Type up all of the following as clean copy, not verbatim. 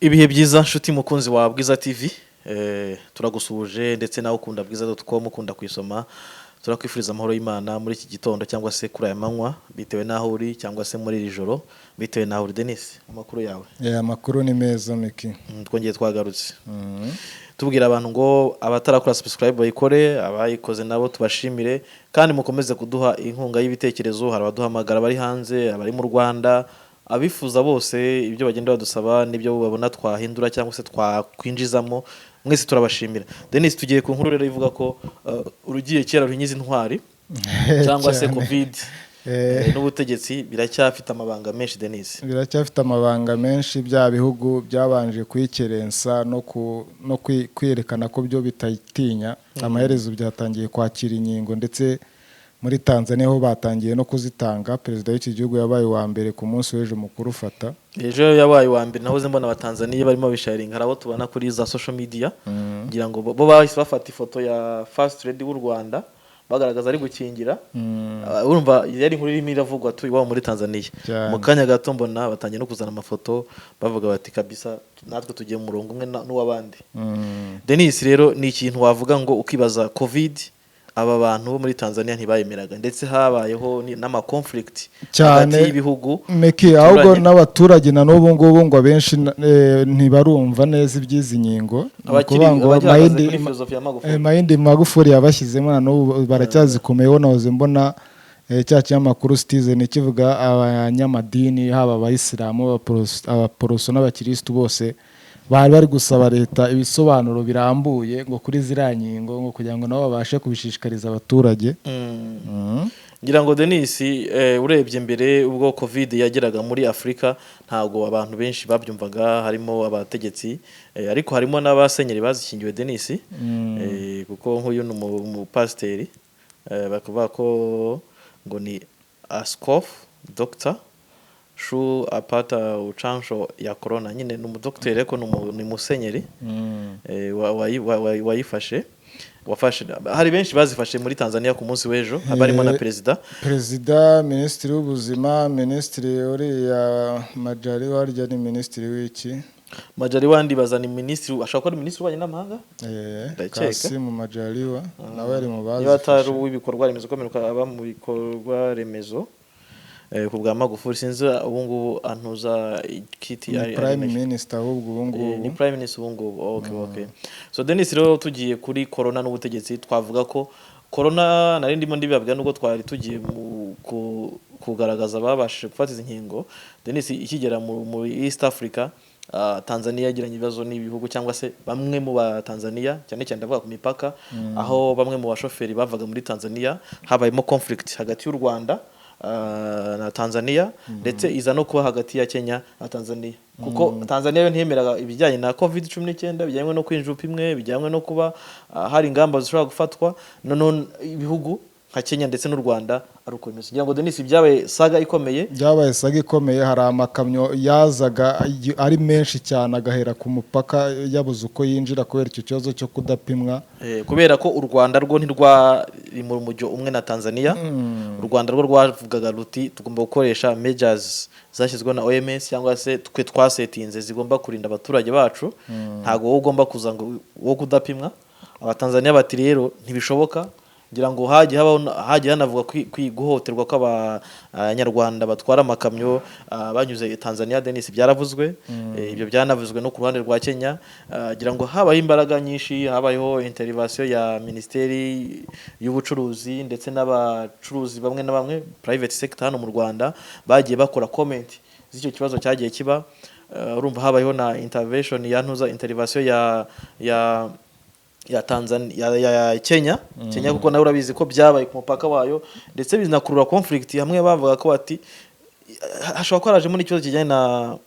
Ibihe byiza, nshuti mukunzi wa Bwiza TV. Turagusuhuje, ndetse nawe ukunda bwiza.com, ukunda kuyisoma, turakwifuriza amahoro y'Imana muri iki gitondo cyangwa se kuri aya manywa, bitewe n'aho uri, cyangwa se muri iri joro, bitewe n'aho uri. Denis, amakuru yawe? Amakuru ni meza, Miki. Twongeye twagarutse tubwira abantu ngo abatarakora subscribe bayikore, abayikoze nabo tubashimire, kandi mukomeze kuduha inkunga y'ibitekerezo. Hari abaduhamagara bari hanze, abari mu Rwanda, abifuza bose, ibyo bagenda badusaba n'ibyo babona twahindura cyangwa se twakwinjizamo, mwese turabashimira. Denis, tugiye ku nkuru rero ivuga ko urugiye kera ruhinyiza intwari, cyangwa se Cyane. Covid n'ubutegetsi biracyafite amabanga menshi, Denis. Biracyafite amabanga menshi. Bya bihugu byabanje kuyikerensa no kwerekana ko byo bitayitinya, amaherezo byatangiye kwakira inkingo. Ndetse muri Tanzania ho batangiye no kuzitanga. Perezida w'iki gihugu yabaye uwa mbere ku munsi w'ejo mukuru ufata. Ejo yabaye uwa mbere. Nahoze mbona Abatanzaniya barimo bisharinga, hari abo tubona kuri za social media, ngira ngo bo bahise bafata ifoto ya First Lady w'u Rwanda, bagaragaza ari gukingira. Urumva yari inkuru irimo iravugwa tu iwabo muri Tanzania. Cyane. Mu kanya gato mbona batangiye no kuzana amafoto, bavuga bati: "Kabisa natwe tugiye mu murongo umwe n'uw'abandi." Denis, rero ni ikintu wavuga ngo ukibaza, Covid aba bantu bo muri Tanzania ntibayemeraga, ndetse habayeho n'ama conflict Cyane. hagati y'ibihugu Meki, ahubwo bituranye. n'abaturage na n'ubu ngubu ngo abenshi ntibarumva neza iby'izi nkingo. Ni ukuvuga ngo abagihagaze Mayindi kuri filozofi ya Magufuli. Mayindi Magufuli yabashyizemo, na n'ubu baracyazikomeye. Nahoze mbona cya kinyamakuru Citizen kivuga abanyamadini, haba abayisilamu, abaporoso n'abakirisitu, bose bari bari gusaba leta ibisobanuro birambuye ngo kuri ziriya nkingo, ngo kugira ngo nabo babashe kubishishikariza abaturage. Ngira ngo Denis, urebye mbere ubwo Covid yageraga muri Afurika, ntabwo abantu benshi babyumvaga, harimo abategetsi, ariko harimo n'abasenyeri bazikingiwe, Denis, kuko nk'uyu ni umupasiteri, bakavuga ko ngo ni Askofu Dr Shu apata uchansho ya corona. Nyine ni umudokiteri, ariko ni musenyeri wayifashe, wafashe. Hari benshi bazifashe muri Tanzania ku munsi w'ejo, barimo na perezida. Perezida, minisitiri w'ubuzima, minisitiri uriya Majaliwa, harya ni minisitiri w'iki? Majaliwa ndibaza ni minisitiri, ashobora kuba ari minisitiri w'ububanyi n'amahanga. Ndakeka. Kasimu Majaliwa nawe ari mu Niba atari bazifashe. uw'ibikorwa remezo, ko aba mu bikorwa remezo ku bwa Magufuli, sinzi ubu ngubu antuza kiti Ni prime ari minister ahubwo ubu ngubu. Ni prime minister ubu ngubu. Okay. So Denis, rero tugiye kuri corona n'ubutegetsi, twavuga ko corona, nari ndimo ndibabwira, nubwo twari tugiye mu kugaragaza ababashije gufata izi nkingo, Denis, ikigera muri East Africa, Tanzania yagiranye ibibazo n'ibihugu cyangwa se bamwe mu ba Tanzania, cyane cyane ndavuga ku mipaka, aho bamwe mu bashoferi bavaga muri Tanzania. Habayemo conflict hagati y'u Rwanda na Tanzania, ndetse iza no kuba hagati ya Kenya na Tanzania, kuko Tanzania yo ntiyemeraga ibijyanye na Covid-19, bijyanye no kwinjira upimwe, bijyanye no kuba hari ingamba zishobora gufatwa. Noneho ibihugu nka Kenya ndetse n'u Rwanda ari uko bimeze. Kugira ngo Denis, byabaye saga ikomeye. Byabaye saga ikomeye. Hari amakamyo yazaga ari menshi cyane, agahera ku mupaka yabuze uko yinjira kubera icyo kibazo cyo kudapimwa. Kubera ko u Rwanda rwo ntirwari mu mujyo umwe na Tanzania. U Rwanda rwo rwavugaga ruti: "Tugomba gukoresha measures zashyizweho na OMS, cyangwa se twe twasetinze, zigomba kurinda abaturage bacu. Ntabwo wowe ugomba kuza ngo wo kudapimwa." Abatanzania bati: "Rero ntibishoboka." Ngira ngo hagiye habaho, hagiye hanavuga guhohoterwa kw'abanyarwanda batwara amakamyo banyuze Tanzania. Denis, byaravuzwe. Ibyo byanavuzwe no ku ruhande rwa Kenya. Ngira ngo habayeho imbaraga nyinshi, habayeho intervention ya minisiteri y'ubucuruzi, ndetse n'abacuruzi bamwe na bamwe, private sector hano mu Rwanda, bagiye bakora comment z'icyo kibazo cyagiye kiba. Urumva habayeho na intervention ya ntuza, intervention ya Tanzania, ya Kenya, Kenya kuko nawe urabizi ko byabaye ku mupaka wayo, ndetse binakurura conflict. Hamwe bavuga ko bati hashobora kuba harajemo n'ikibazo kijyanye na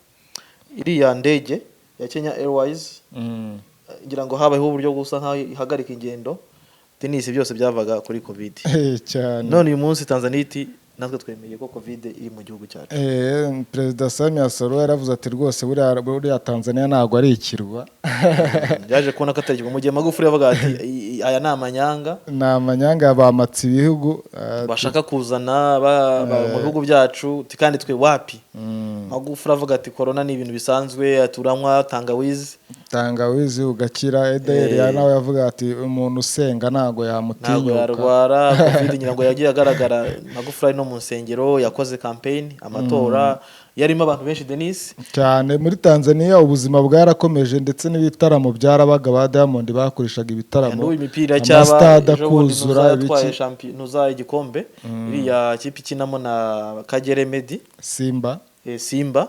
iriya ndege ya Kenya Airways. Ngira ngo habayeho uburyo gusa nkaho ihagarika ingendo. Denis, byose byavaga kuri Covid. Cyane. None uyu munsi Tanzania iti: "Natwe twemeye ko Covid iri mu gihugu cyacu." Perezida Samia Suluhu yaravuze ati: "Rwose buriya Tanzania ntabwo ari ikirwa." Yaje kubona ko atari ikirwa, mu gihe Magufuli yavuga ati: "Aya ni amanyanga." Ni amanyanga bamatse ibihugu bashaka kuzana mu bihugu byacu, kandi twe wapi. Magufuli avuga ati corona ni ibintu bisanzwe, ati uranywa tangawizi. Tangawizi ugakira. Ederi nawe yavuga ati umuntu usenga ntabwo ntabwo yamutinyuka. Yarwara COVID. Ngira ngo yagiye agaragara Magufuli ari no mu nsengero, yakoze campaign, amatora yarimo abantu benshi, Denis. Cyane. Muri Tanzania ubuzima bwarakomeje, ndetse n'ibitaramo byarabaga, ba Diamond bakoreshaga ibitaramo, n'ubu imipira cyaba amasitade ejo bundi akuzura, ntuza yatwaye ibiki. Ntuza igikombe, iriya kipe ikinamo na Kagere Medi. Simba. Simba.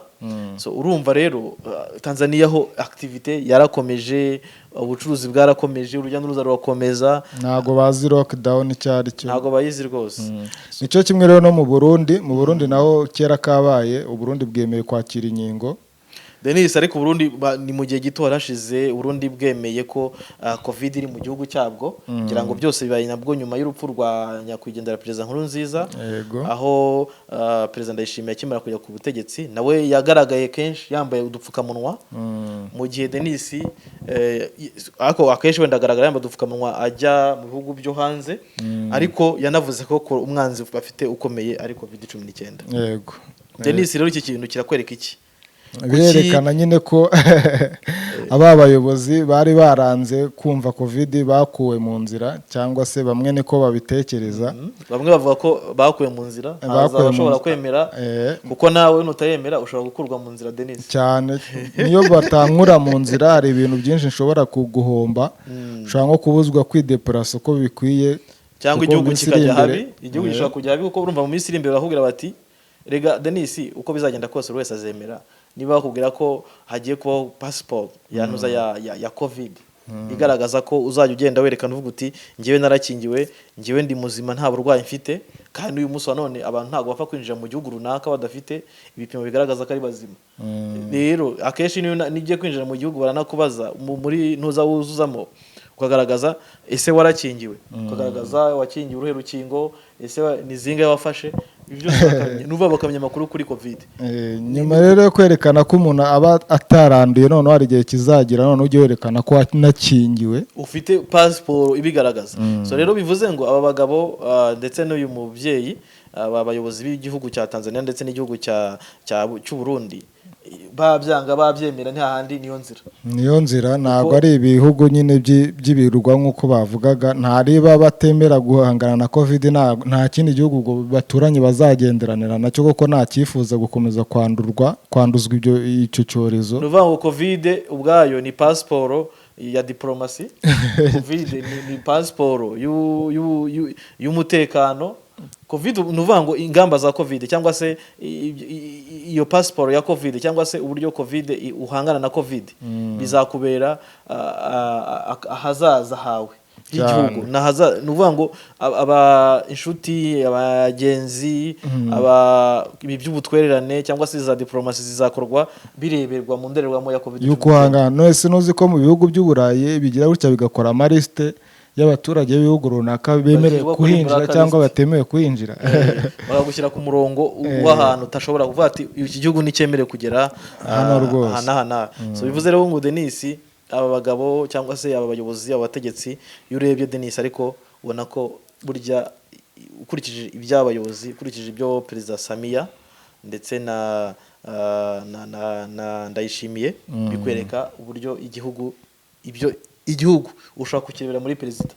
So urumva rero, Tanzania ho activité yarakomeje, ubucuruzi bwarakomeje, urujya n'uruza rurakomeza. Ntabwo bazi lockdown icyo ari cyo. Ntabwo bayizi rwose. Nicyo kimwe rero no mu Burundi. Mu Burundi naho kera kabaye, Uburundi bwemeye kwakira inkingo. Denis, ariko Burundi ni mu gihe gito harashize Burundi bwemeye ko COVID iri mu gihugu cyabwo. Ngira ngo byose bibaye nabwo nyuma y'urupfu rwa nyakwigendera Perezida Nkurunziza, aho Perezida Ndayishimiye akimara kujya ku butegetsi nawe yagaragaye kenshi yambaye udupfukamunwa, mu gihe Denis ariko akenshi wenda agaragara yambaye udupfukamunwa ajya mu bihugu byo hanze, ariko yanavuze ko umwanzi bafite ukomeye ari COVID 19. Denis, rero iki kintu kirakwereka iki? Birerekana nyine ko aba bayobozi bari baranze kumva COVID bakuwe mu nzira, cyangwa se bamwe niko babitekereza. Bamwe bavuga ko bakuwe mu nzira, haza Bakuwe mu abashobora nzira. kwemera, kuko nawe nutayemera ushobora gukurwa mu nzira, Denis. Cyane. Niyo batankura mu nzira, hari ibintu byinshi nshobora kuguhomba, ushobora nko kubuzwa kwidepurasa uko bikwiye, cyangwa kuko mu igihugu minsi iri kikajya imbere- habi. Igihugu gishobora kujya habi, kuko urumva mu minsi iri imbere bakubwira bati rega Denis, uko bizagenda kose buri wese azemera niba bakubwira ko hagiye kubaho passport yantuza ya COVID igaragaza ko uzajya ugenda werekana uvuga uti njyewe narakingiwe, njyewe ndi muzima, nta burwayi mfite. Kandi uyu munsi wa none abantu ntabwo bapfa kwinjira mu gihugu runaka badafite ibipimo bigaragaza ko ari bazima. Rero akenshi niyo niyo ugiye kwinjira mu gihugu baranakubaza muri ntuza wuzuzamo, ukagaragaza ese warakingiwe, ukagaragaza wakingiwe uruhe rukingo, ese ni zingahe wafashe. Ibi byose bakamenya, nuvuga bakamenya amakuru kuri COVID. Nyuma rero yo kwerekana ko umuntu aba ataranduye, noneho hari igihe kizagira noneho ujye werekana ko wanakingiwe. Ufite pasiporo ibigaragaza. So rero bivuze ngo aba bagabo, ndetse n'uyu mubyeyi, aba bayobozi b'igihugu cya Tanzania ndetse n'igihugu cy'u Burundi, babyanga babyemera, nta handi, niyo nzira. Niyo nzira. Ntabwo ari ibihugu nyine by'ibirwa nk'uko bavugaga. Ntariba batemera guhangana na COVID, nta kindi gihugu ubwo baturanye bazagenderanira nacyo, kuko nta cyifuza gukomeza kwandurwa, kwanduzwa icyo cyorezo. Ni ukuvuga ngo COVID ubwayo ni pasiporo ya diporomasi, COVID ni pasiporo y'umutekano. COVID, ni ukuvuga ngo ingamba za COVID cyangwa se iyo pasiporo ya COVID cyangwa se uburyo COVID uhangana na COVID bizakubera ahazaza hawe h'igihugu. Ni ukuvuga ngo aba inshuti, abagenzi, aba ibi by'ubutwererane cyangwa se za diporomasi zizakorwa bireberwa mu ndorerwamo ya COVID. Y'uko uhangana. None se nuzi ko mu bihugu by'Uburayi bigira gutya bigakora amalisite y'abaturage b'ibihugu runaka bemerewe Bashyirwa kuri kuhinjira blacklist. cyangwa batemewe kuhinjira? Bakagushyira ku murongo w'ahantu utashobora kuvuga ati iki gihugu nticyemerewe kugera hano rwose. Aha n'aha n'aha. So bivuze rero ngo Denis, aba bagabo cyangwa se aba bayobozi, aba bategetsi, iyo urebye Denis, ariko ubona ko burya ukurikije iby'abayobozi, ukurikije ibyo Perezida Samia ndetse na Ndayishimiye, bikwereka uburyo igihugu, ibyo igihugu ushobora kukirebera muri perezida.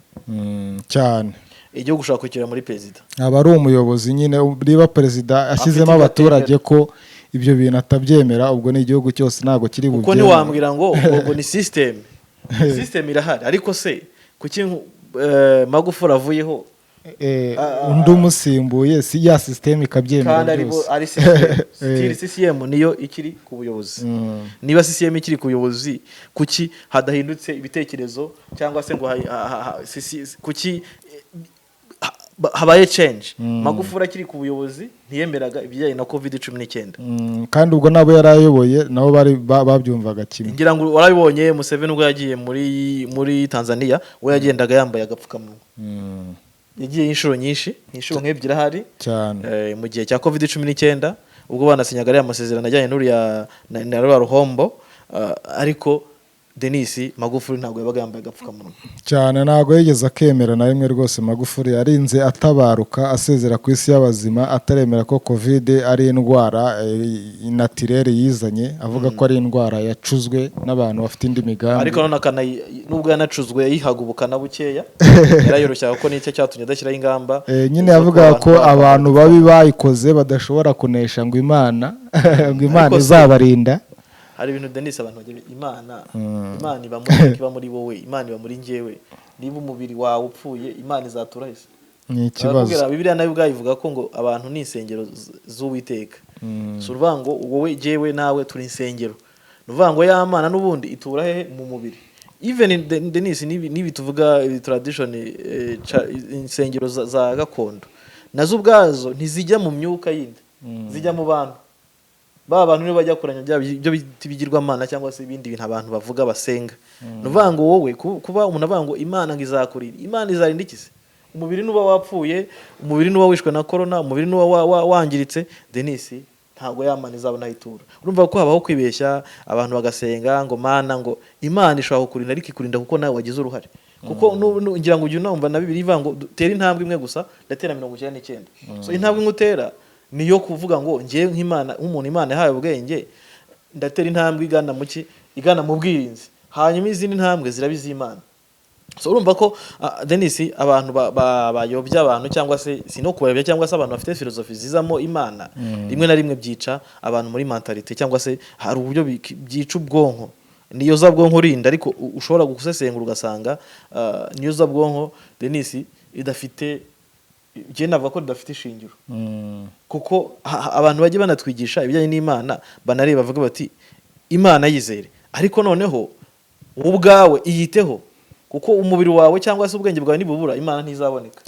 Cyane. Igihugu ushobora kukirebera muri perezida. Aba ari umuyobozi nyine. Niba perezida ashyizemo Afite abaturage ko ibyo bintu atabyemera, ubwo ni igihugu cyose ntabwo kiri Kuko bubyemere. ntiwambwira ngo ni system, system irahari, ariko se kuki Magufuli avuyeho, Undi umusimbuye si ya system ikabyemera kandi ari byose. Ari system still CCM niyo ikiri ku buyobozi. Niba CCM ikiri ku buyobozi, kuki hadahindutse ibitekerezo cyangwa se ngo kuki habaye change? Magufuli akiri ku buyobozi ntiyemeraga ibijyanye na COVID 19. Kandi ubwo nabo yari ayoboye nabo bari babyumvaga kimwe. Ngira ngo warabibonye, Museveni ubwo yagiye muri Tanzania, we yagendaga yambaye agapfukamunwa. Yagiye inshuro nyinshi, inshuro nk'ebyiri ahari. Cyane. Mu gihe cya COVID 19, ubwo banasinyaga ariya masezerano ajyanye n'uriya na ruriya ruhombo, ariko Denis, Magufuli ntabwo yabaga yambaye agapfukamunwa. Cyane, ntabwo yigeze akemera na rimwe rwose. Magufuli yarinze atabaruka, asezera ku isi y'abazima, ataremera ko COVID ari indwara naturelle yizanye, avuga ko ari indwara yacuzwe n'abantu bafite indi migambi. Ariko none nubwo yanacuzwe, yayihaga ubukana bukeya, yarayoroshyaga, kuko nicyo cyatumye adashyiraho ingamba Nyine zo yavugaga kuba ko abantu abantu babi bayikoze badashobora kunesha, ngo Imana, ngo Imana Ariko se- izabarinda. Hari ibintu, Denis, abantu bagira Imana iba muri wowe, Imana iba muri njyewe. Niba umubiri wawe upfuye, Imana izatura hese? Ni ikibazo. Barakubwira, Bibiliya nayo ubwayo ivuga ko ngo abantu ni insengero z'Uwiteka. Si ukuvuga ngo wowe, jyewe nawe turi insengero. Ni ukuvuga ngo ya Mana n'ubundi itura hehe? Mu mubiri. Even in Denis, n'ibi tuvuga, ibi tradition, insengero za gakondo nazo ubwazo ntizijya mu myuka yindi, zijya mu bantu. Ba bantu nibo bajya kuramya bya byo bita ibigirwamana cyangwa se ibindi bintu abantu bavuga basenga. Ni ukuvuga ngo wowe kuba umuntu avuga ngo Imana ngo izakurinda, Imana izarinda iki se? Umubiri nuba wapfuye, umubiri nuba wishwe na corona, umubiri nuba wangiritse, Denis, ntabwo ya Mana izabona aho itura. Urumva ko habaho kwibeshya, abantu bagasenga ngo Mana, ngo Imana ishobora kukurinda, ariko ikurinda kuko nawe wagize uruhare, kuko ngira ngo ujye unumva na Bibiliya ivuga ngo tere intambwe imwe gusa, ndatera 99. So intambwe imwe utera niyo kuvuga ngo ngewe nk'Imana, nk'umuntu Imana yahaye ubwenge, ndatera intambwe igana mu ki? Igana mu bwirinzi. Hanyuma izindi ntambwe ziraba iz'Imana. So urumva ko Denis, abantu bayobya abantu, cyangwa se si no kubayobya, cyangwa se abantu bafite filozofi zizamo Imana, rimwe na rimwe byica abantu muri mentalité, cyangwa se hari uburyo byica ubwonko. Niyo za bwonko rinda, ariko ushobora gusesengura ugasanga niyo za bwonko, Denis, idafite, njye navuga ko ridafite ishingiro, kuko abantu bajya banatwigisha ibijyanye n'Imana banareba bavuga bati Imana yizere, ariko noneho wowe ubwawe iyiteho, kuko umubiri wawe cyangwa se ubwenge bwawe nibubura, Imana ntizaboneka.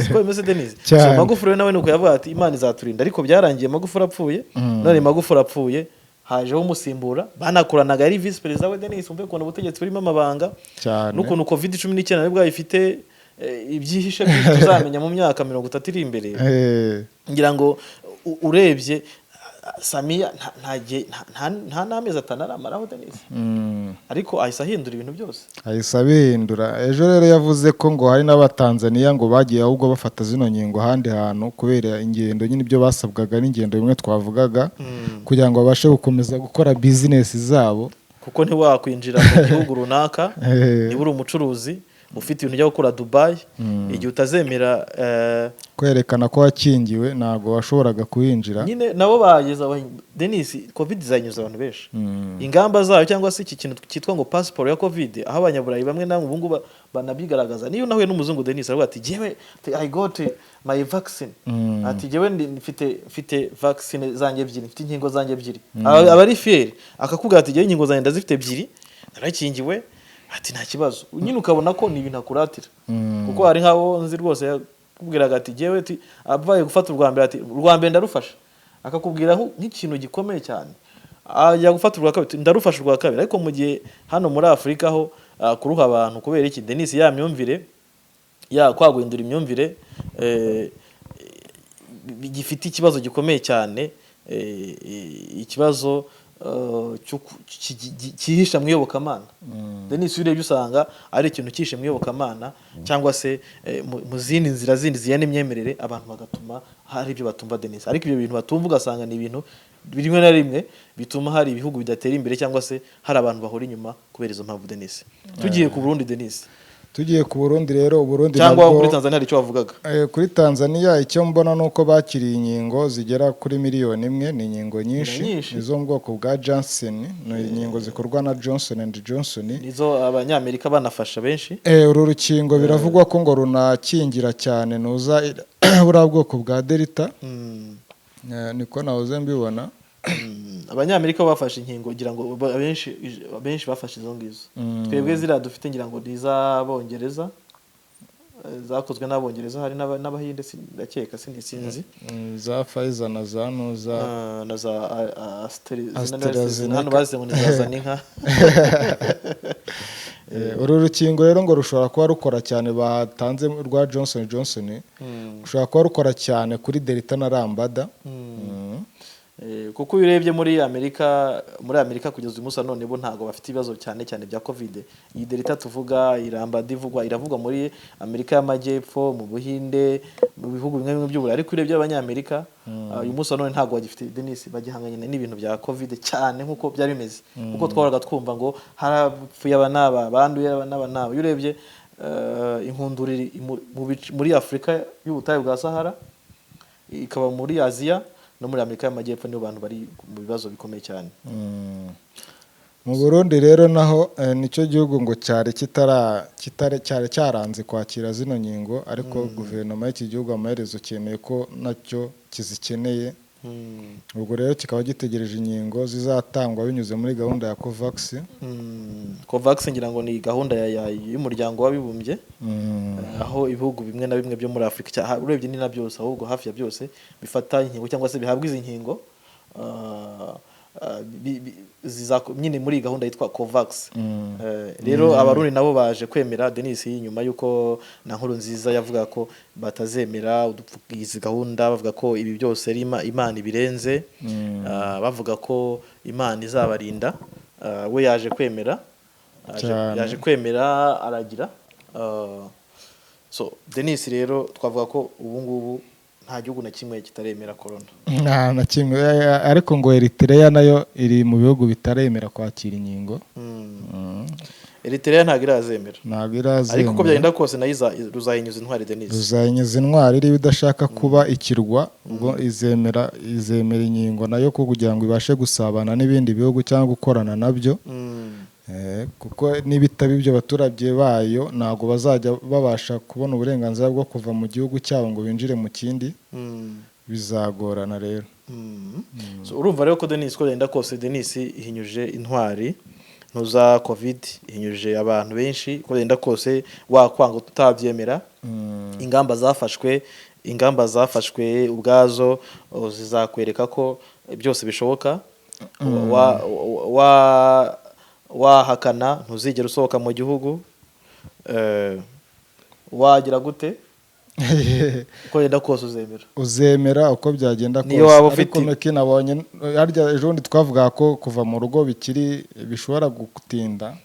Siko bimeze, Denise? So Cyane. Magufuli we nawe nuko yavuga ati Imana izaturinda, ariko byarangiye Magufuli apfuye. None Magufuli apfuye, hajeho umusimbura banakoranaga, yari visi perezida we. Denis, umve ukuntu ubutegetsi burimo amabanga Cyane. n'ukuntu COVID-19 nabwo ifite ibyihishe byinshi tuzamenya mu myaka 30 iri imbere. Ngira ngo urebye Samiya nta n'amezi 5 aramaraho, Denis, ariko ahise ahindura ibintu byose. Ahise abihindura. Ejo rero yavuze ko ngo hari n'Abatanzaniya ngo bagiye ahubwo bafata zino nkingo ahandi hantu kubera ingendo nyine, ibyo basabwaga n'ingendo bimwe twavugaga, kugira ngo babashe gukomeza gukora bizinesi zabo. Kuko ntiwakwinjira mu gihugu runaka niba uri umucuruzi ufite ibintu ujya gukora Dubai, igihe utazemera kwerekana ko wakingiwe, ntabwo washoboraga kuhinjira. Nyine nabo bageze aho. Denis, COVID izanyuza abantu benshi ingamba zayo, cyangwa se iki kintu cyitwa ngo pasiporo ya COVID, aho Abanyaburayi bamwe na bamwe ubu ngubu banabigaragaza. Niyo nahuye n'umuzungu, Denis, aravuga ati jyewe ati, "I got my vaccine." Ati jyewe mfite vaccine zanjye ebyiri, mfite inkingo zanjye ebyiri. Aba ari fier, akakubwira ati jyewe inkingo zanjye ndazifite ebyiri, narakingiwe, ati nta kibazo. Nyine ukabona ko ni ibintu akuratira, kuko hari nk'abo nzi rwose yakubwiraga ati jyewe, ati abaye gufata urwa mbere, ati urwa mbere ndarufasha, akakubwira nk'ikintu gikomeye cyane. Ajya gufata urwa kabiri, ati, ndarufasha urwa kabiri. Ariko mu gihe hano muri Afurika ho kuruha abantu, kubera iki, Denis? Ya myumvire ya kwa guhindura imyumvire gifite ikibazo gikomeye cyane, ikibazo cyihisha mu iyobokamana. Denis, iyo urebye usanga ari ikintu cyihishe mu iyobokamana, cyangwa se mu zindi nzira zindi zijyana n'imyemerere, abantu bagatuma hari ibyo batumva, Denis. Ariko ibyo bintu batumva ugasanga ni ibintu rimwe na rimwe bituma hari ibihugu bidatera imbere, cyangwa se hari abantu bahora inyuma kubera izo mpamvu. Denis, tugiye ku Burundi, Denis. Tugiye ku Burundi rero, Uburundi Cyangwa nabwo kuri Tanzania hari icyo wavugaga? Kuri Tanzania icyo mbona ni uko bakiriye inkingo zigera kuri miliyoni 1, ni inkingo nyinshi. Nyinshi. Ni zo mu bwoko bwa Johnson, ni inkingo zikorwa na Johnson and Johnson. Nizo Abanyamerika banafasha benshi. Uru rukingo biravugwa ko ngo runakingira cyane nuza buriya bwoko bwa Delta. Niko nahoze mbibona. Abanyamerika bafashe inkingo, ngira ngo abenshi bafashe izo ngizo. Twebwe ziriya dufite ngira ngo ni iz'Abongereza, zakozwe n'Abongereza, hari n'Abahinde, ndakeka, sinzi. Za Pfizer na za nuza. Na za AstraZeneca. Hano bazize ngo ni za Zaninka. Uru rukingo rero ngo rushobora kuba rukora cyane, batanze rwa Johnson Johnson, rushobora kuba rukora cyane kuri Delta na Lambda. Kuko iyo urebye muri Amerika kugeza uyu munsi wa none bo ntabwo bafite ibibazo cyane cyane bya COVID. Iyi Delta tuvuga iramba ivugwa, iravugwa muri Amerika y'Amajyepfo, mu Buhinde, mu bihugu bimwe bimwe by'Uburayi, ariko iyo urebye Abanyamerika, uyu munsi wa none ntabwo bagifite, Denis, bagihanganye n'ibintu bya COVID cyane nk'uko byari bimeze, kuko twahoraga twumva ngo harapfuye aba n'aba, banduye aba n'aba n'aba. Iyo urebye, inkundura iri muri Afurika y'ubutayu bwa Sahara, ikaba muri Aziya no muri Amerika y'Amajyepfo, nibo bantu bari mu bibazo bikomeye cyane. Mu Burundi rero naho, nicyo gihugu ngo cyari kitara kitari cyari cyaranze kwakira zino nkingo, ariko guverinoma y'iki gihugu amaherezo cyemeye ko nacyo kizikeneye. Ubwo rero kikaba gitegereje inkingo zizatangwa binyuze muri gahunda ya COVAX. COVAX ngira ngo ni gahunda y'Umuryango w'Abibumbye, aho ibihugu bimwe na bimwe byo muri Afurika, urebye ni na byose, ahubwo hafi ya byose, bifata inkingo cyangwa se bihabwa izi nkingo, nyine muri iyi gahunda yitwa COVAX. Rero Abarundi nabo baje kwemera, Denis, nyuma y'uko na Nkurunziza yavuga ko batazemera izi gahunda, bavuga ko ibi byose ari Imana ibirenze, bavuga ko Imana izabarinda. We yaje kwemera, Cyane. yaje kwemera aragira. So Denis, rero twavuga ko ubu ngubu nta gihugu na kimwe kitaremera corona. Nta na kimwe. Ariko ngo Eritrea nayo iri mu bihugu bitaremera kwakira inkingo. Eritrea ntabwo irazemera. Ntabwo irazemera. Ariko uko byagenda kose nayo ruzayinyuza intwari, Denis. Ruzayinyuza intwari niba idashaka kuba ikirwa, ubwo izemera inkingo nayo kugira ngo ibashe gusabana n'ibindi bihugu cyangwa gukorana nabyo. Kuko nibitaba ibyo, abaturage bayo ntabwo bazajya babasha kubona uburenganzira bwo kuva mu gihugu cyabo ngo binjire mu kindi. Bizagorana rero. So, urumva rero ko, Denis, uko byagenda kose, Denis, ihinyuje intwari ntuza COVID, ihinyuje abantu benshi. Uko byagenda kose, wakwanga tutabyemera, ingamba zafashwe ubwazo, zizakwereka ko byose bishoboka. Wahakana ntuzigera usohoka mu gihugu, wagira gute, uko byagenda kose uzemera. Uzemera uko byagenda Niyo kose. waba Ariko Meki, nabonye harya ejo bundi twavuga ko kuva mu rugo bikiri bishobora gutinda.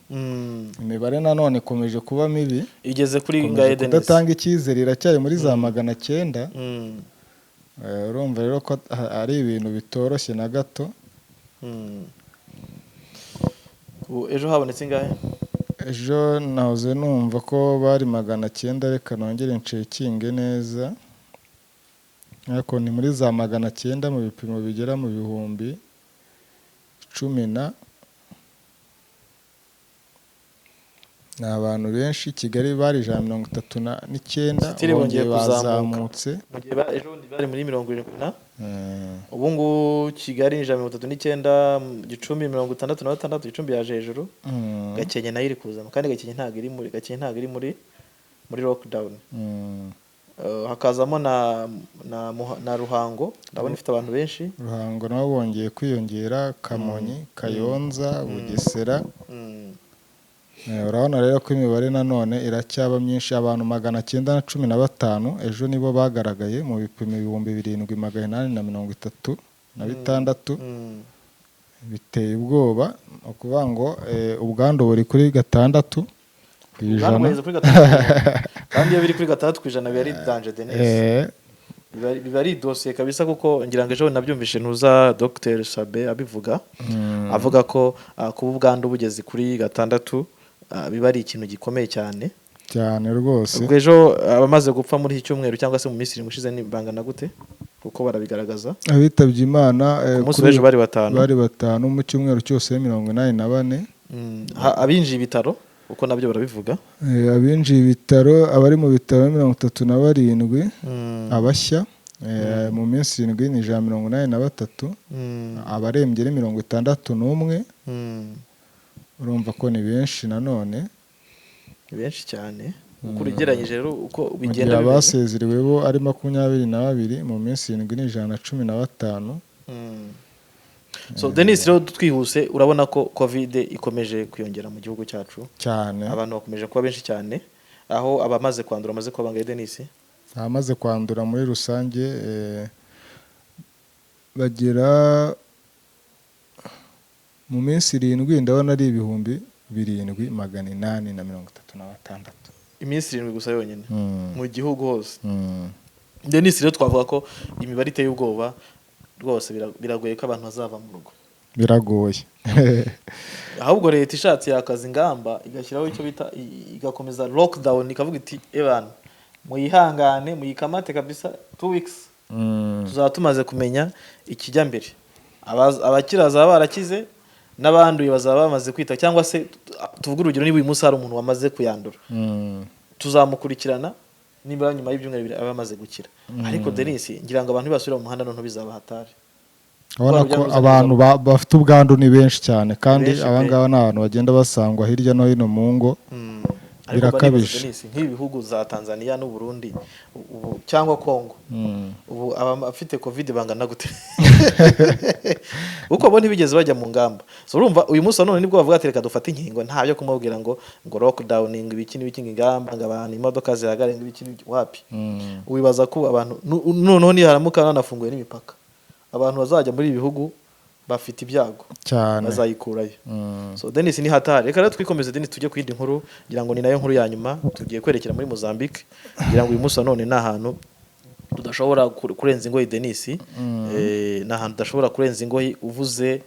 Imibare nanone ikomeje kuba mibi. Igeze kuri ikomeje ngahe, Denis? kudatanga icyizere, iracyari muri za 900. Urumva rero ko ari ibintu bitoroshye na gato. Ubu ejo habonetse ingahe? Ejo nahoze numva ko bari 900. Reka nongere ncheckinge neza, ariko ni muri za 900 mu bipimo bigera mu 10,000 na ni abantu benshi. Kigali bari 139. Sitiri bongeye bongeye kuzamuka. Bazamutse. Mu gihe ejo bundi bari muri 70 na ubu ngubu Kigali ni 139, Gicumbi 66, Gicumbi yaje hejuru. Gakenke nayo iri kuzamo, kandi Gakenke ntabwo iri muri lockdown. Hakazamo na Ruhango, ndabona ifite abantu benshi. Ruhango nabo bongeye kwiyongera, Kamonyi, Kayonza, Bugesera. Urabona rero ko imibare nanone iracyaba myinshi. Abantu 915 ejo nibo bagaragaye mu bipimo 7836. Biteye ubwoba. Ni ukuvuga ngo ubwandu buri kuri 6%. Ubwandu bugeze kuri 6%. Kandi iyo biri kuri 6% biba ari danger, Denis. Biba ari dosiye kabisa, kuko ngira ngo ejo nabyumvishe ntuza Dr Sabe abivuga, avuga ko kuba ubwandu bugeze kuri 6, biba ari ikintu gikomeye cyane. Cyane rwose. Ubwo ejo abamaze gupfa muri iki cyumweru cyangwa se mu minsi 7 ishize ni bangana gute? Kuko barabigaragaza. Abitabye Imana, Ku munsi w'ejo bari 5. Bari 5, mu cyumweru cyose 84. Abinjiye ibitaro kuko nabyo barabivuga. Abinjiye ibitaro, abari mu bitaro 37 abashya. Mu minsi 7 ni 183. Abarembye ni 61. Urumva ko ni benshi nanone. Ni benshi cyane uko ugereranyije rero uko Mu gihe bigenda bimeze. Abasezerewe bo ari 22, mu minsi 7 ni 115. So Denis, rero twihuse, urabona ko COVID ikomeje kwiyongera mu gihugu cyacu. Cyane. Abantu bakomeje kuba benshi cyane, aho abamaze kwandura bamaze kuba bangahe, Denis? Abamaze kwandura muri rusange, bagera Mu minsi 7 ndabona ari 7836. Iminsi 7 gusa yonyine mu gihugu hose. Denis, rero twavuga ko imibare iteye ubwoba rwose, biragoye ko abantu bazava mu rugo. Biragoye. Ahubwo leta ishatse yakaza ingamba, igashyiraho icyo bita igakomeza lockdown, ikavuga iti: "Ebana, muyihangane, muyikamate kabisa 2 weeks, tuzaba tumaze kumenya ikijya mbere." Abakira bazaba barakize n'abanduye bazaba bamaze kwita, cyangwa se tuvuge urugero, niba uyu munsi hari umuntu wamaze kuyandura, tuzamukurikirana, nibura nyuma y'ibyumweru 2 aba amaze gukira. Ariko Denis, ngira ngo abantu nibasubira mu muhanda noneho bizaba hatari. Urabona Urujya ko n'uruza. abantu bafite ubwandu ni benshi cyane, kandi Benshi pe. aba ngaba ni abantu bagenda basangwa hirya no hino mu ngo. Ariko mba nibaza, Birakabije. Denis, nk'ibi bihugu za Tanzania n'u Burundi ubu cyangwa Congo, ubu abafite COVID bangana gute? Kuko bo ntibigeze bajya mu ngamba. So urumva uyu munsi wa none nibwo bavuga ati: "Reka dufate inkingo." Nta byo kumubwira ngo lockdown, ngo ibiki n'ibiki, ngo ingamba, ngo abantu imodoka zihagare, ngo ibiki n'ibiki, wapi. Wibaza ko abantu noneho niharamuka banafunguye n'imipaka, abantu bazajya muri ibi bihugu bafite ibyago Cyane. bazayikurayo. So Denis, ni hatari. Reka rero twikomeze, Denis, tujye ku yindi nkuru, ngira ngo ni nayo nkuru ya nyuma. Tugiye kwerekera muri Mozambique. Ngira ngo uyu munsi wa none ni ahantu tudashobora kurenza ingoyi, Denis. Ni ahantu tudashobora kurenza ingoyi. Uvuze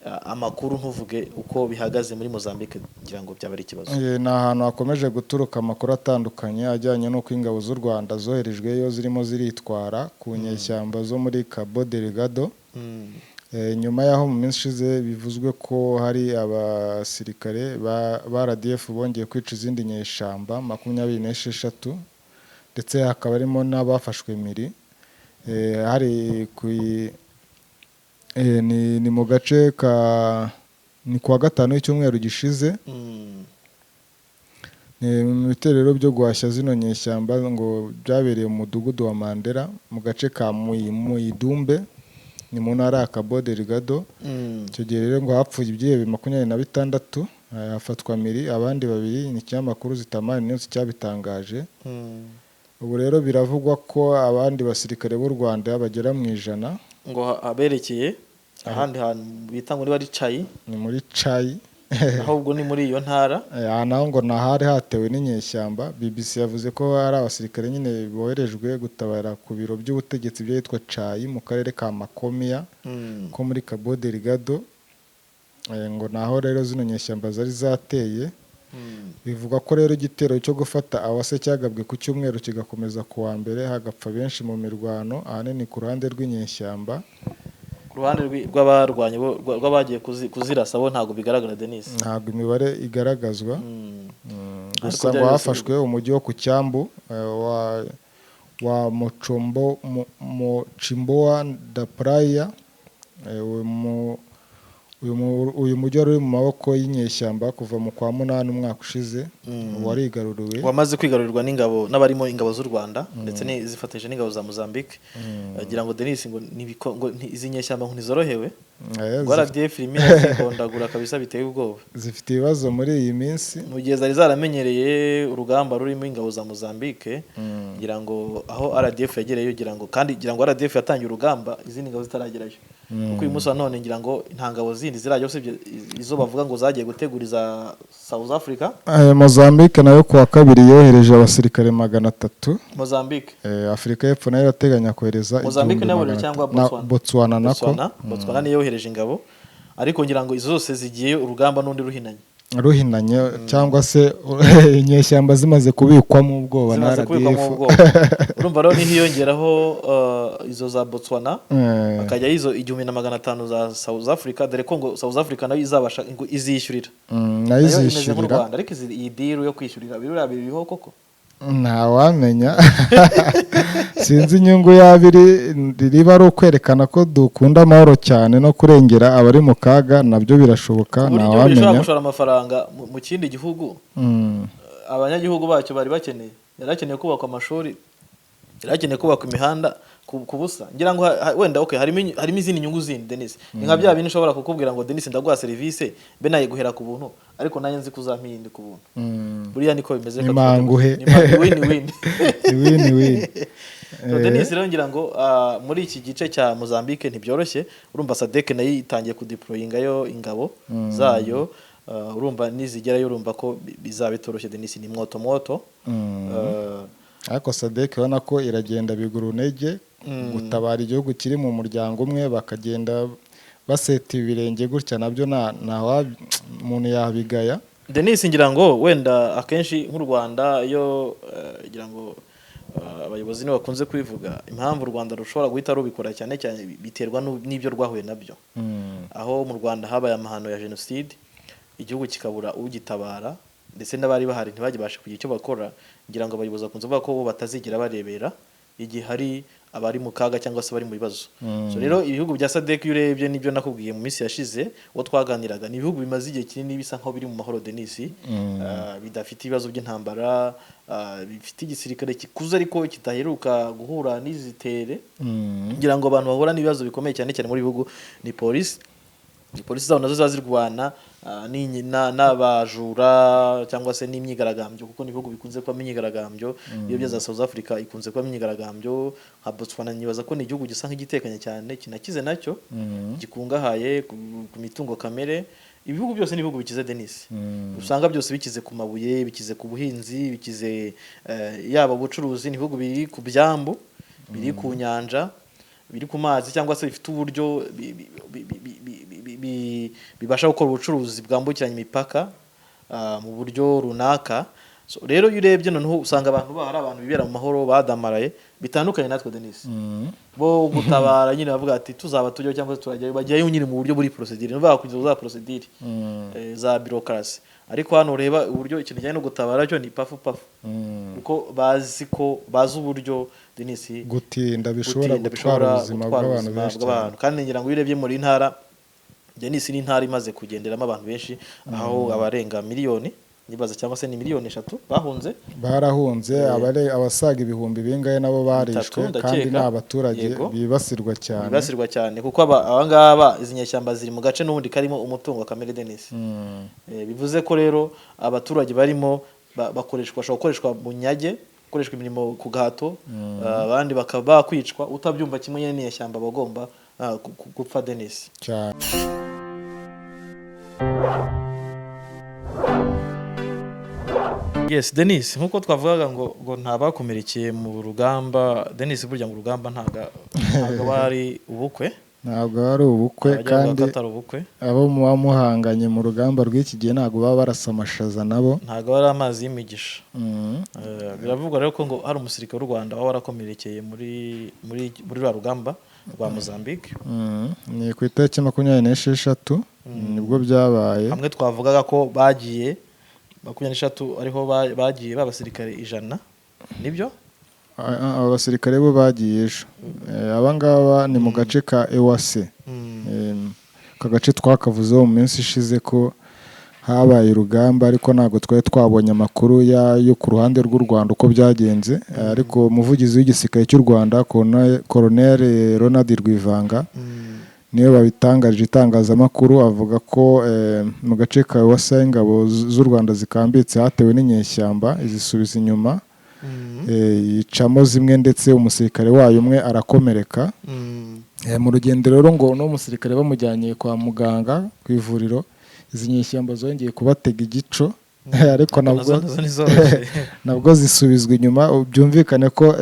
amakuru ntuvuge uko bihagaze muri Mozambique, ngira ngo byaba ari ikibazo. Ni ahantu hakomeje guturuka amakuru atandukanye ajyanye n'uko ingabo z'u Rwanda zoherejweyo zirimo ziritwara ku nyeshyamba zo muri Cabo Delgado. Nyuma y'aho mu minsi ishize bivuzwe ko hari abasirikare ba RDF bongeye kwica izindi nyeshyamba 26, ndetse hakaba harimo n'abafashwe miri. Hari ku ni mu gace ka ni kuwa gatanu w'icyumweru gishize. Ni mu bitero byo guhashya zino nyeshyamba ngo byabereye mu mudugudu wa Mandela mu gace ka Muidumbe, ni mu ntara ya Cabo Delgado. Icyo gihe rero ngo hapfuye ibyihebe 26, hafatwa miri abandi babiri. Ni ikinyamakuru Zitamani News cyabitangaje. Ubu rero biravugwa ko abandi basirikare b'u Rwanda bagera mu 100 ngo aberekeye ahandi hantu bita ngo niba ari Cayi. Ni muri Cayi. Ahubwo ni muri iyo ntara. Aha naho ngo nahari hatewe n'inyeshyamba. BBC yavuze ko hari abasirikare nyine boherejwe gutabara ku biro by'ubutegetsi by'ahitwa Cayi mu karere ka Makomia ko muri Cabo Delgado. Ngo naho rero zino nyeshyamba zari zateye. Bivugwa ko rero igitero cyo gufata Awase cyagabwe ku cyumweru, kigakomeza ku wa mbere, hagapfa benshi mu mirwano, ahanini ku ruhande rw'inyeshyamba. Ku ruhande rw'abarwanyi rw'abagiye kuzirasa bo ntabwo bigaragara, Denis. Ntabwo imibare igaragazwa. Ariko Gusa byari ngo byose hafashwe umujyi wo ku cyambu wa Mochombo, Mocimboa da Praia. Uyu mujyi wari uri mu maboko y'inyeshyamba kuva mu kwa munani umwaka ushize, warigaruriwe. Wamaze kwigarurirwa n'ingabo n'abarimo ingabo z'u Rwanda ndetse zifatanyije n'ingabo za Mozambique. Agira ngo Denis ngo ngo izi nyeshyamba ngo ntizorohewe, ngo RDF irimo irazikondagura kabisa biteye ubwoba. Zifite ibibazo muri iyi minsi. Mu gihe zari zaramenyereye urugamba rurimo ingabo za Mozambique, ngira ngo aho RDF yagereyeyo, ngira ngo kandi ngira ngo RDF yatangiye urugamba izindi ngabo zitaragerayo, kuko uyu munsi wa none ngira ngo nta ngabo zindi zirajya usibye izo bavuga ngo zagiye guteguriza South Africa. Mozambique nayo kuwa kabiri yohereje abasirikare 300. Mozambique. Afurika y'Epfo nayo irateganya kohereza Mozambique igihumbi nayo magana cyangwa atatu. Botswana? Botswana nako. Botswana niyo yohereje ingabo, ariko ngira ngo izo zose zigiye urugamba n'undi ruhinanye. Ruhinanye, cyangwa se inyeshyamba zimaze kubikwamo ubwoba na Zimaze kubikwamo RDF. ubwoba. Urumva rero nihiyongeraho izo za Botswana, hakajya izo 1500 za South Africa, dore ko ngo South Africa nayo izabasha ngo izishyurira. Nayo Nayo imeze nk'u izishyurira. Rwanda. Ariko iyi deal yo kwishyurira biriya biriho koko? Ntawamenya, sinzi inyungu yaba iri, riba ari ukwerekana ko dukunda amahoro cyane no kurengera abari mu kaga, nabyo birashoboka. Ku buryo igihugu gishobora Ntawamenya. gushora amafaranga mu kindi gihugu abanyagihugu bacyo bari bakeneye, yari akeneye kubakwa amashuri, yari akeneye kubakwa imihanda. ku busa. Ngira ngo wenda okay, harimo izindi nyungu zindi, Denis. Ni nka bya bintu ushobora kukubwira ngo: "Denis, ndaguha serivisi mbe nayiguhera ku buntu, ariko nanjye nzi ko uzampa iyindi ku buntu." Buriya niko bimeze. Ni manguhe. Ni manguhe, win win. Ni win win. So, Denis, rero ngira ngo muri iki gice cya Mozambique ntibyoroshye. Urumva SADC nayo itangiye kudeployingayo ingabo zayo. Urumva nizigerayo, urumva ko bizaba bitoroshye, Denis, ni moto moto. Ariko SADC ubona ko iragenda bigura intege gutabara igihugu kiri mu muryango umwe, bakagenda baseta ibirenge gutya, nabyo nta umuntu yabigaya. Denis, ngira ngo wenda akenshi nk'u Rwanda iyo ngira ngo abayobozi nibo bakunze kubivuga, impamvu u Rwanda rushobora guhita rubikora cyane cyane biterwa n'ibyo rwahuye nabyo, aho mu Rwanda habaye amahano ya jenoside, igihugu kikabura ugitabara, ndetse n'abari bahari ntibagibashe kugira icyo bakora. Ngira ngo abayobozi bakunze kuvuga ko bo batazigera barebera igihe hari abari mu kaga cyangwa se bari mu bibazo. So rero ibihugu bya SADC, iyo urebye n'ibyo nakubwiye mu minsi yashize uwo twaganiraga, ni ibihugu bimaze igihe kinini bisa nkaho biri mu mahoro, Denis, bidafite ibibazo by'intambara, bifite igisirikare gikuze ariko kidaheruka guhura n'izitere. Ngira ngo abantu bahura n'ibibazo bikomeye cyane cyane muri bihugu ni polisi. Ni polisi zabo nazo ziba zirwana n'abajura cyangwa se n'imyigaragambyo, kuko ni ibihugu bikunze kubamo imyigaragambyo. Iyo bya za South Africa ikunze kubamo imyigaragambyo, nka Botswana nibaza ko ni igihugu gisa nk'igitekanye cyane, kinakize nacyo, gikungahaye ku mitungo kamere. Ibihugu byose ni ibihugu bikize, Denis. Usanga byose bikize ku mabuye, bikize ku buhinzi, bikize yaba ubucuruzi. Ni ibihugu biri ku byambu, biri ku nyanja, biri ku mazi, cyangwa se bifite uburyo bibasha gukora ubucuruzi bwambukiranya imipaka mu buryo runaka. So, rero iyo urebye noneho usanga abantu bahari, abantu bibera mu mahoro, badamaraye, bitandukanye natwe, Denis. Bo gutabara nyine bavuga ati tuzaba tujyayo cyangwa se turajyayo, bajyayo nyine mu buryo buri procedure, ni ukuvuga kugeza za procedure za bureaucracy. Ariko hano ureba uburyo ikintu kijyanye no gutabara cyo ni pafu pafu, kuko bazi ko bazi uburyo, Denis, gutinda bishobora gutinda gutwara bishobora ubuzima gutwara bw'abantu ubuzima benshi cyane. bw'abantu. Kandi ngira ngo iyo urebye muri ntara, Denis, ni intara imaze kugenderamo abantu benshi, aho abarenga miliyoni nibaza cyangwa se ni miliyoni 3 bahunze. Barahunze, abasaga ibihumbi bingahe nabo barishwe. Bitatu, ndakeka. Kandi ni abaturage bibasirwa cyane. Bibasirwa cyane kuko aba ngaba, izi nyeshyamba ziri mu gace n'ubundi karimo umutungo kamere, Denis. Bivuze ko rero abaturage barimo bakoreshwa, bashobora gukoreshwa mu nyage, gukoreshwa imirimo ku gahato, abandi bakaba bakwicwa. Utabyumva kimwe nyine n'inyeshyamba bagomba gupfa, Denis. Cyane. Yes, Denis, nkuko twavugaga ngo nta bakomerekeye mu rugamba, Denis, burya ngo urugamba ntabwo aba ari ubukwe. Ntabwo ari ubukwe. Abajya bavuga Kandi ko atari ubukwe. abo muba muhanganye mu rugamba rw'iki gihe ntabwo baba barasa amashaza nabo. Ntabwo aba ari amazi y'imigisha. Biravugwa rero ko ngo hari umusirikare w'u Rwanda waba warakomerekeye muri rwa rugamba rwa Mozambique. Ni ku itariki 26 nibwo byabaye. Hamwe twavugaga ko bagiye 26, ariho bagiye b'abasirikare 100, nibyo? Aba basirikare bo bagiye ejo. Aba ngaba ni mu gace ka Ewase. Aka gace twakavuzeho mu minsi ishize ko habaye urugamba, ariko ntabwo twari twabonye amakuru yo ku ruhande rw'u Rwanda uko byagenze. Ariko umuvugizi w'igisirikare cy'u Rwanda, Colonel Ronald Rwivanga, niwe babitangarije itangazamakuru, avuga ko mu gace ka Ewasa ingabo z'u Rwanda zikambitse hatewe n'inyeshyamba, izisubiza inyuma, yicamo zimwe, ndetse umusirikare wayo umwe arakomereka. Mu rugendo rero ngo uno musirikare bamujyanye kwa muganga ku ivuriro, izi nyeshyamba zongeye kubatega igico, ariko nabwo Nazo ntizoroshye. nabwo zisubizwa inyuma. Byumvikane ko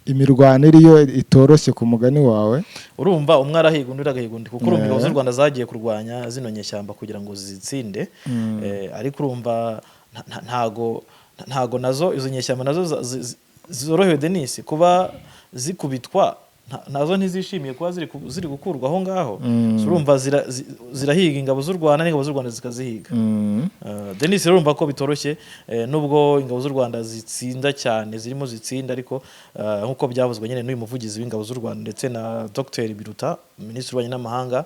imirwano iriyo itoroshye ku mugani wawe. Urumva umwe arahiga undi agahiga undi, kuko urumva ingabo z'u Rwanda zagiye kurwanya zino nyeshyamba kugira ngo zitsinde. Ariko urumva ntago nazo izo nyeshyamba nazo zorohewe, Denis, kuba zikubitwa. Nazo ntizishimiye kuba ziri gukurwa aho ngaho. So urumva zirahiga ingabo z'u Rwanda, n'ingabo z'u Rwanda zikazihiga. Denis, rero urumva ko bitoroshye, nubwo ingabo z'u Rwanda zitsinda cyane, zirimo zitsinda, ariko nk'uko byavuzwe nyine n'uyu muvugizi w'ingabo z'u Rwanda ndetse na Dr Biruta, Minisitiri w'Ububanyi n'Amahanga,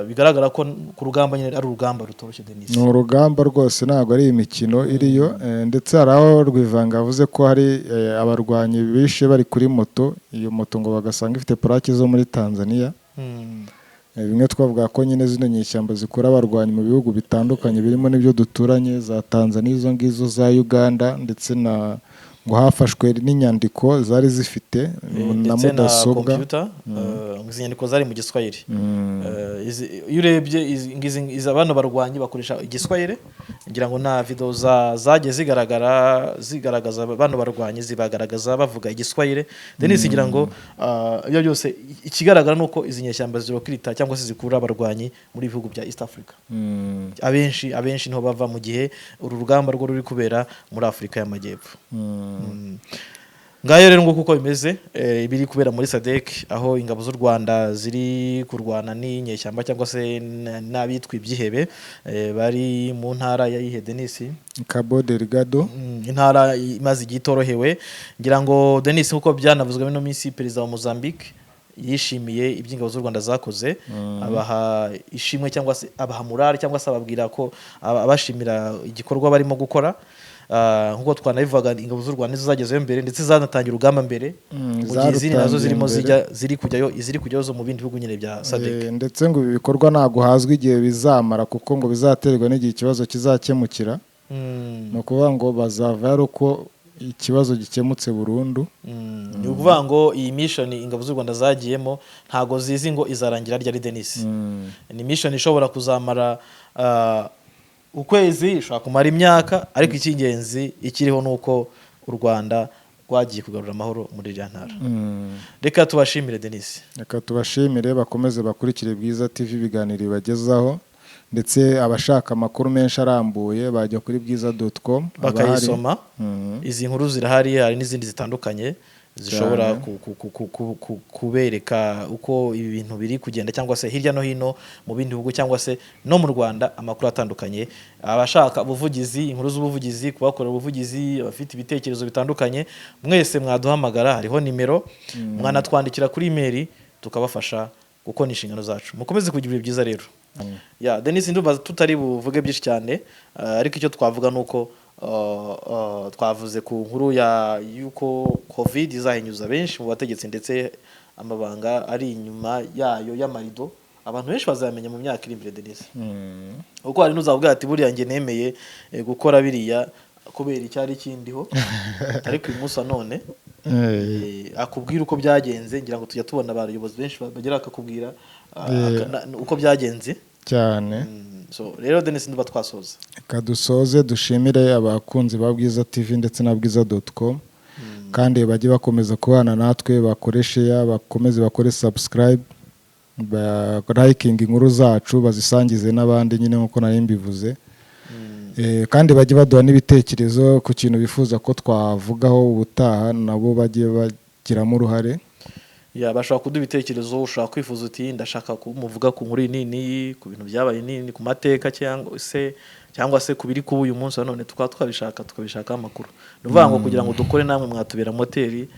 bigaragara ko ku rugamba nyine ari urugamba rutoroshye, Denis. Ni urugamba rwose, ntabwo ari imikino iriyo, ndetse hari aho Rwivanga yavuze ko hari abarwanyi bishe bari kuri moto, iyo moto ngo bagasanga ifite purake zo muri Tanzania. Bimwe twavuga ko nyine zino nyeshyamba zikura abarwanyi mu bihugu bitandukanye, birimo n'ibyo duturanye, za Tanzania, izo ngizo za Uganda, ndetse na ngo hafashwe n'inyandiko zari zifite na ndetse na mudasobwa. Computer, izi nyandiko zari mu Giswahili. Iyo urebye bano barwanyi bakoresha Igiswahili, ngira ngo na video zagiye zigaragara zigaragaza bano barwanyi, zibagaragaza bavuga Igiswahili, Denis. Ngira ngo ibyo byose, ikigaragara ni uko izi nyeshyamba zirecruita cyangwa se zikura abarwanyi muri bihugu bya East Africa. Abenshi niho bava, mu gihe uru rugamba rwo ruri kubera muri Afurika y'Amajyepfo. Ngayo rero nguko uko bimeze, ibiri kubera muri SADC, aho ingabo z'u Rwanda ziri kurwana n'inyeshyamba cyangwa se n'abitwa ibyihebe, bari mu ntara ya Ihe, Denis? Cabo Delgado. Intara imaze igihe itorohewe. Ngira ngo, Denis, nkuko byanavuzwe ino minsi, perezida wa Mozambique yishimiye ibyo ingabo z'u Rwanda zakoze, abaha ishimwe cyangwa se abaha morale cyangwa se ababwira ko abashimira igikorwa barimo gukora. Nkuko twanabivugaga, ingabo z'u Rwanda nizo zagezeyo mbere, ndetse zanatangira urugamba mbere, mu gihe izindi nazo zarutangiye zirimo mbere. zijya, ziri kujyayo, iziri kujyayo zo mu bindi bihugu nyine bya SADC. Ndetse ngo ibi bikorwa ntabwo hazwi igihe bizamara, kuko ngo bizaterwa n'igihe ikibazo kizakemukira. Ni ukuvuga ngo bazava ari uko ikibazo gikemutse burundu. Ni ukuvuga ngo iyi mission ingabo z'u Rwanda zagiyemo ntago zizi ngo izarangira ryari, Denis. Ni mission ishobora kuzamara ukwezi, ishobora kumara imyaka, ariko icy'ingenzi ikiriho ni uko u Rwanda rwagiye kugarura amahoro muri iriya ntara. Reka tubashimire, Denis. Reka tubashimire, bakomeze bakurikire Bwiza TV, ibiganiro ibagezaho, ndetse abashaka amakuru menshi arambuye bajya kuri bwiza.com. Bakayisoma. Izi nkuru zirahari, hari n'izindi zitandukanye zishobora kubereka uko ibi bintu biri kugenda, cyangwa se hirya no hino mu bindi bihugu cyangwa se no mu Rwanda, amakuru atandukanye. Abashaka ubuvugizi, inkuru z'ubuvugizi, kubakorera ubuvugizi, abafite ibitekerezo bitandukanye, mwese mwaduhamagara, hariho nimero, mwanatwandikira kuri email tukabafasha, kuko ni inshingano zacu. Mukomeze kugira ibihe byiza rero. Ya Denis, ndumva tutari buvuge byinshi cyane, ariko icyo twavuga ni uko twavuze ku nkuru ya yuko COVID izahinyuza benshi mu bategetsi, ndetse amabanga ari inyuma yayo y'amarido abantu benshi bazayamenya mu myaka iri imbere, Denis, kuko hari n'uzavuga ati: "Buriya njye nemeye gukora biriya kubera icyari kindiho, ariko uyu munsi wa none," akubwira uko byagenze. Ngira ngo tujya tubona abayobozi benshi bagera bakakubwira uko byagenze. Cyane. So rero, Denis, nduba twasoza. Reka dusoze dushimire abakunzi ba Bwiza TV ndetse na bwiza.com, kandi bajye bakomeza kubana natwe, bakore share, bakomeze bakore subscribe, liking inkuru zacu, bazisangize n'abandi nyine nk'uko nari mbivuze. Kandi bajye baduha n'ibitekerezo ku kintu bifuza ko twavugaho ubutaha, nabo bajye bagiramo uruhare. Ya, bashobora kuduha ibitekerezo. Ushobora kwifuza uti: "Ndashaka kumuvuga ku nkuru iyi n'iyi, ku bintu byabaye nini, ku mateka, cyangwa se ku biri kuba uyu munsi wa none," tukaba twabishaka, tukabishakaho amakuru. Ni ukuvuga ngo kugira ngo dukore, namwe mwatubera moteri,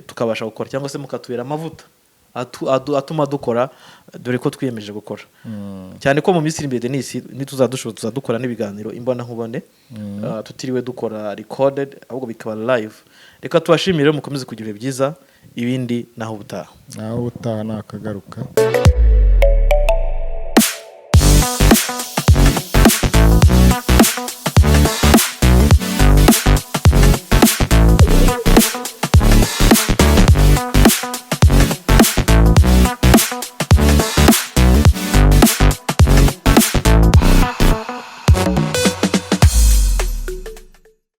tukabasha gukora, cyangwa se mukatubera amavuta atuma dukora, dore ko twiyemeje gukora cyane ko mu minsi iri imbere, Denis, nituzadushobora tuzadukora n'ibiganiro imbonankubone, tutiriwe dukora recorded, ahubwo bikaba live. Reka tubashimire, mukomeze kugira ibihe byiza, ibindi naho ubutaha. Naho ubutaha, nakagaruka.